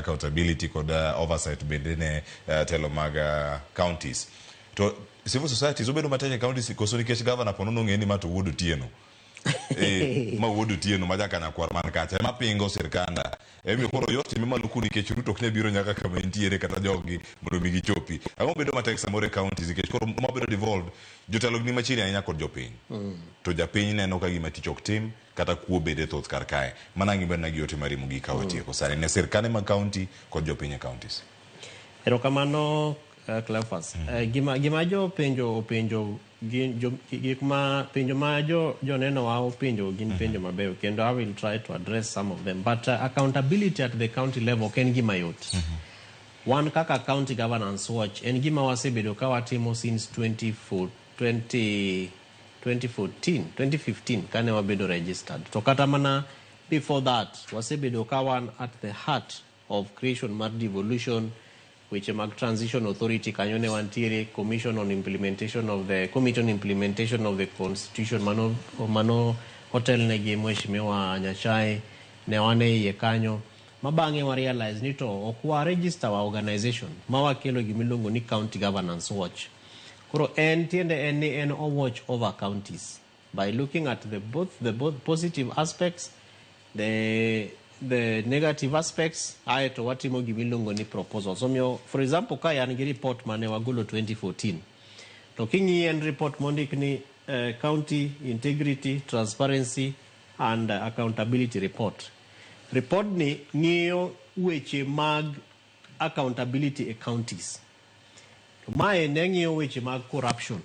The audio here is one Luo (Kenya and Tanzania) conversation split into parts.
Accountability kod oversight bende ne telo mag counties. To civil societies obedo matek e counties koso nikech governor po nono ong'e ni ma to wuod Otieno. Eh, ma wuod Otieno ma jakanyakwar man kacha ema pingo sirkanda. Emomiyo koro yot time maluku nikech Ruto ok nyal biro nyaka kama entiere kata joggi mondo mi gichopi. Ang'o bedo matek samoro e counties nikech koro mabedo devolved jotelo ni machiegni ahinya kod jopiny. To japiny neno ka gima tich ok tim kata kuo bende thoth kar kae. Mano ang' ibedna gi ote mari mogik ka watieko sani ne sirkande mag county kod jopiny e counties. Erokamano Cleophas. Gima jopenjo openjo gin jo, gik ma penjo ma jo joneno wa openjo gin penjo mabeyo kendo I will try to address some of them, but accountability at the county level ok en gima yot. Wan kaka County Governance Watch en gima wasebedo ka watimo since 24, 20, 2014 2015 kane wabedo registered, to kata mana before that wasebedo ka wan at the heart of creation mar devolution, weche mag transition authority kanyo ne wantiere, commission on implementation of the committee on implementation of the constitution mano otelne gi Mheshimiwa Nyachae ne wan e iye kanyo, ma bang'e wa realize ni to ok wa register our organization ma wakelo gimiluongo ni County Governance Watch. Koro en tiende en ni en o watch over counties by looking at the both positive aspects, the negative aspects, aeto watimo gimiluongo ni proposals. Omiyo, for example, ka an gi report mane wagolo 2014, to king'iyi en report mondik ni County Integrity, Transparency and Accountability Report. Report ni ng'iyo weche mag accountability e counties. To mae ne ng'iyo weche mag corruption,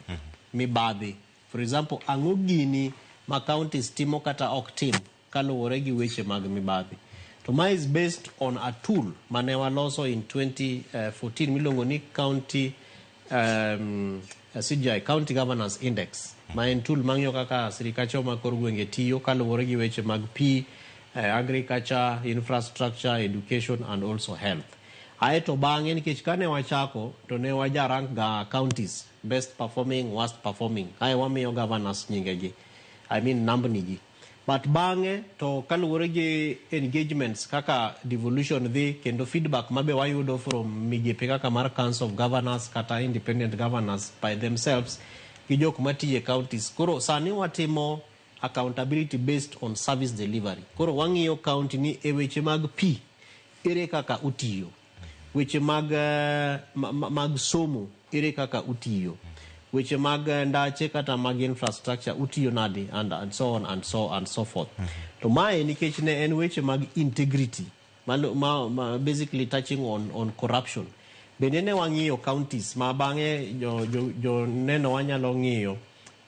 mibadhi. For example, ang'o gini ma counties timo kata ok tim kaluwore gi weche mag mibadhi. To mae is based on a tool mane waloso in 2014 miluongo ni County CGI, County Governance Index, ma en tool mang'iyo kaka sirikache ma kor gwenge tiyo kaluwore gi weche mag pi, agriculture, infrastructure, education and also health. Aeto bang'e, nikech kane wachako to ne waja rank ga counties best performing, worst performing, ae wamiyo governors nyingegi, I mean nambni gi. But bang'e to kaluwore gi engagements kaka devolution dhi kendo feedback mabe wayudo from migepe kaka mar Council of Governors kata independent governors by themselves gi jok matiyo e counties, koro sani watimo accountability based on service delivery. Koro wang'iyo county ni e weche mag pi ere kaka utiyo, weche mag somo ere kaka utiyo, weche mag ndache kata mag infrastructure utiyo nade, and so on and so forth. To mae nikech ne en weche mag integrity ma basically touching on corruption. Bende ne wang'iyo counties ma bang'e jo neno wanyalo ng'iyo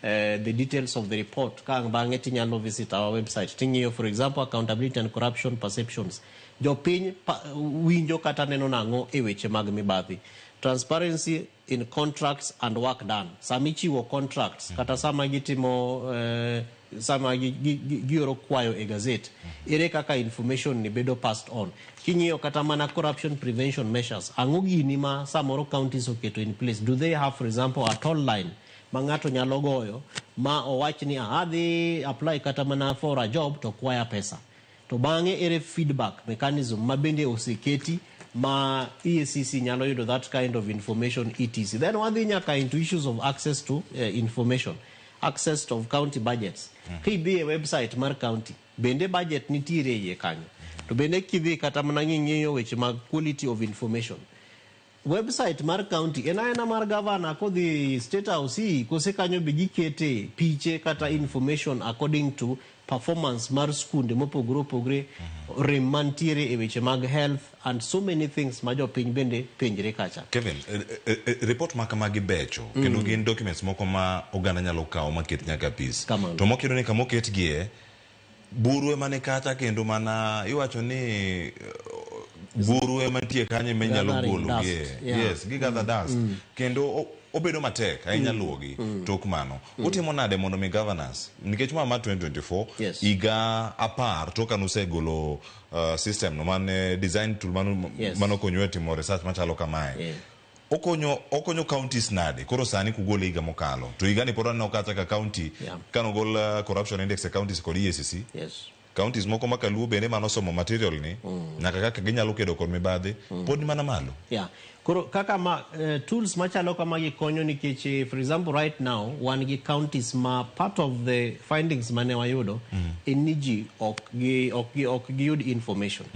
the details of the report ka ang' bang'e tinyalo visit our website ting'iyo, for example, accountability and corruption perceptions, jopiny winjo kata neno nang'o e weche mag mibadhi, transparency in contracts and work done, sama ichiwo contracts kata sama gitimo sama gioro kwayo e gazet, ere kaka information ni bedo passed on. King'iyo kata mana corruption prevention measures, ang'o gini ma samoro counties oketo in place? Do they have, for example, a toll line ma ng'ato nyalo goyo ma owach ni, "Ah, adhi apply kata mana for a job to kwaya pesa"? To bang'e ere feedback mechanism ma bende oseketi ma EACC nyalo yudo that kind of information, etc? Then wadhi nyaka into issues of access to information, access of county budgets. Kidhi e website mar county, bende budget nitiere e iye kanyo? To bende kidhi kata mana ng'iyo weche mag quality of information, website mar county en aena mar governor kodhi State House ii kose kanyo be gikete piche kata information according to performance mar skunde mopogore opogore, rem mantiere e weche mag health and so many things ma jopiny bende penjre kacha. Kevin, report ma kamagi becho kendo gin documents moko ma oganda nyalo kawo maket nyaka pis. Kamano. To moko iyudo ni kama oketgie buru ema ni kacha, kendo mana iwacho ni buru ema nitie kanyo ema inyalo Gathering gologie. Dust, yeah. Yes, gi gather dust kendo obedo matek ahinya luwogi. Tok mano utimo nade mondo mi governors, nikech ma 2024 higa 10 tok ka nusegolo system no mane design tool mano manokonyu e timo research machalo kamae, okonyo counties nade koro sani kugole higa mokalo to higani pod aneno kacha ka county kanogol corruption index e counties kod EACC? Counties moko ma kaluo bende manosomo material ni nyaka kaka ginyalo kedo kod mibadhi pod ni mana malo. Yeah. Koro kaka ma tools machalo kamagi konyo nikech for example, right now wan gi counties ma part of the findings mane wayudo en ni ji ok giyud information.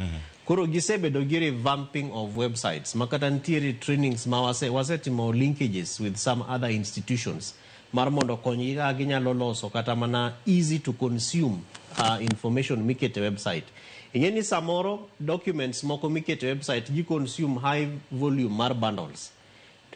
Koro gisebedo gi revamping of websites ma kata nitiere trainings ma wasetimo linkages with some other institutions mar mondo okonygi kaka ginyalo loso kata mana easy to consume information mikete website. Ing'e ni samoro documents moko mikete website gi consume high volume mar bundles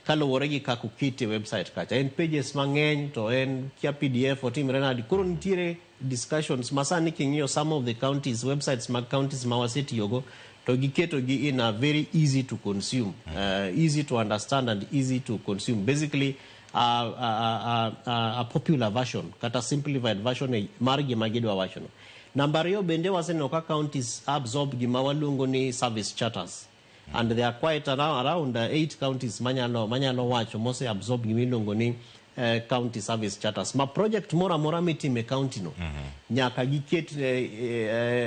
kaluwore gi kaka okete website kacha, en pages mang'eny to en kia PDF otimre nadi. Koro nitiere discussions ma sani king'iyo some of the counties, websites mag counties ma wasetiyogo, to giketo gi in a very easy to consume, easy to understand and easy to consume, basically a popular version kata simplified version mar gima gidwa wachono. Namba ariyo bende, waseneno ka counties absorb gima waluongo ni service charters, and there are quite around eight counties manyalo wacho mose absorb gima iluongo ni county service charters, ma project moro amora mitimo e county no nyaka giket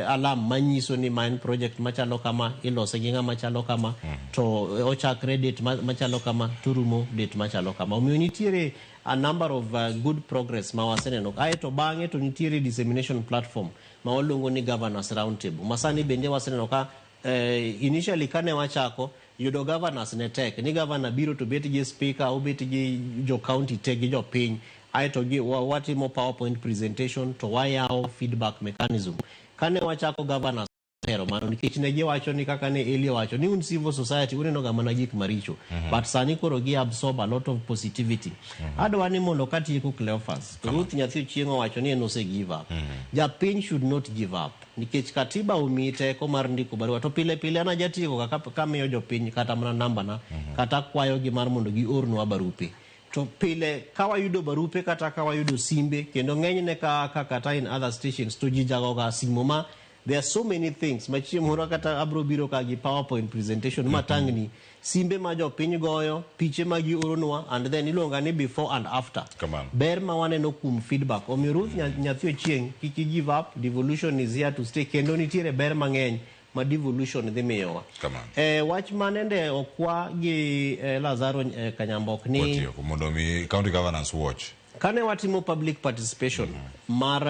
alarm manyiso ni ma en project machalo kama, ilose gi ng'ama chalo kama, to ochakre date machalo kama to rumo date machalo kama. Omiyo nitiere a number of good progress ma waseneno. Aeto bang'e to nitiere dissemination platform ma waluongo ni Governors Round Table, ma sani bende waseneno ka initially kane wachako yudo governors ne tek, ni governor biro to bet gi speaker, obet gi jo county te gi jopiny, aeto gi watimo PowerPoint presentation to wayawo feedback mechanism. Kane wachako, governors hero mano nikech ne giwacho ni kaka ne Eli owacho ni un civil society uneno ga mana gik maricho, but sani koro gi absorb a lot of positivity. Adwa ni mondo katieko, Cleophas, to Ruth Nyathi Ochieng' owacho ni en ose give up. Japiny should not give up nikech katiba omiyi teko mar ndiko barua, to pile pile an ajatieko kaka kamiyo jopiny kata mana nambana kata kwayogi mar mondo giornwa barupe. To pile ka wayudo barupe kata ka wayudo simbe, kendo ng'enyne ka kata in other stations to ji jagoga simo ma there are so many things ma chieng' moro kata abro biro ka gi PowerPoint presentation matangni simbe ma jopiny goyo, piche ma gioronwa, and then iluonga ni before and after. Kamano. Ber ma waneno kuom feedback. Omiyo Ruth Nyathi Ochieng' kik i give up. Devolution is here to stay, kendo nitiere ber mang'eny ma devolution dhi miyowa. Kamano. Wach manende okwa gi Lazaro Kanyambok ni Watieko mondo mi County Governance Watch. Kane watimo public participation mar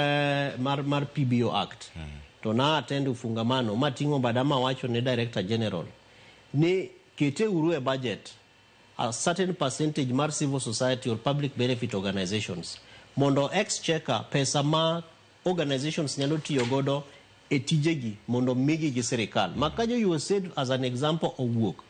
PBO Act, to na attend ufungamano mating'o bada mawacho ne Director General ni kete uru e budget a certain percentage mar civil society or public benefit organizations mondo exchequer pesa ma organizations nyalo tiyo godo e tijegi mondo migi gi sirikal ma ka jo USAID as an example owuok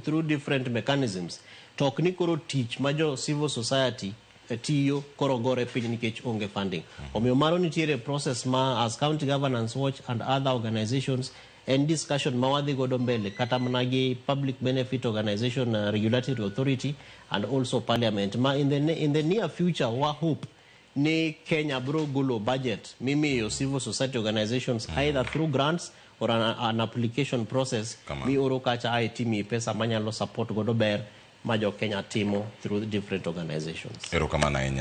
through different mechanisms, to ok ni koro tich ma jo civil society tiyo koro gore piny nikech onge funding. Omiyo mano nitiere process ma as County Governance Watch and other organizations en discussion ma wadhi godo mbele kata mana gi Public Benefit Organization Regulatory Authority and also Parliament, ma in the near future wa hope ni Kenya bro golo budget mimiyo civil society organizations either through grants or an application process. Kamano. Mioro kacha ae timiyi pesa manyalo support godo ber ma jo Kenya timo through different organizations. Erokamano ahinya.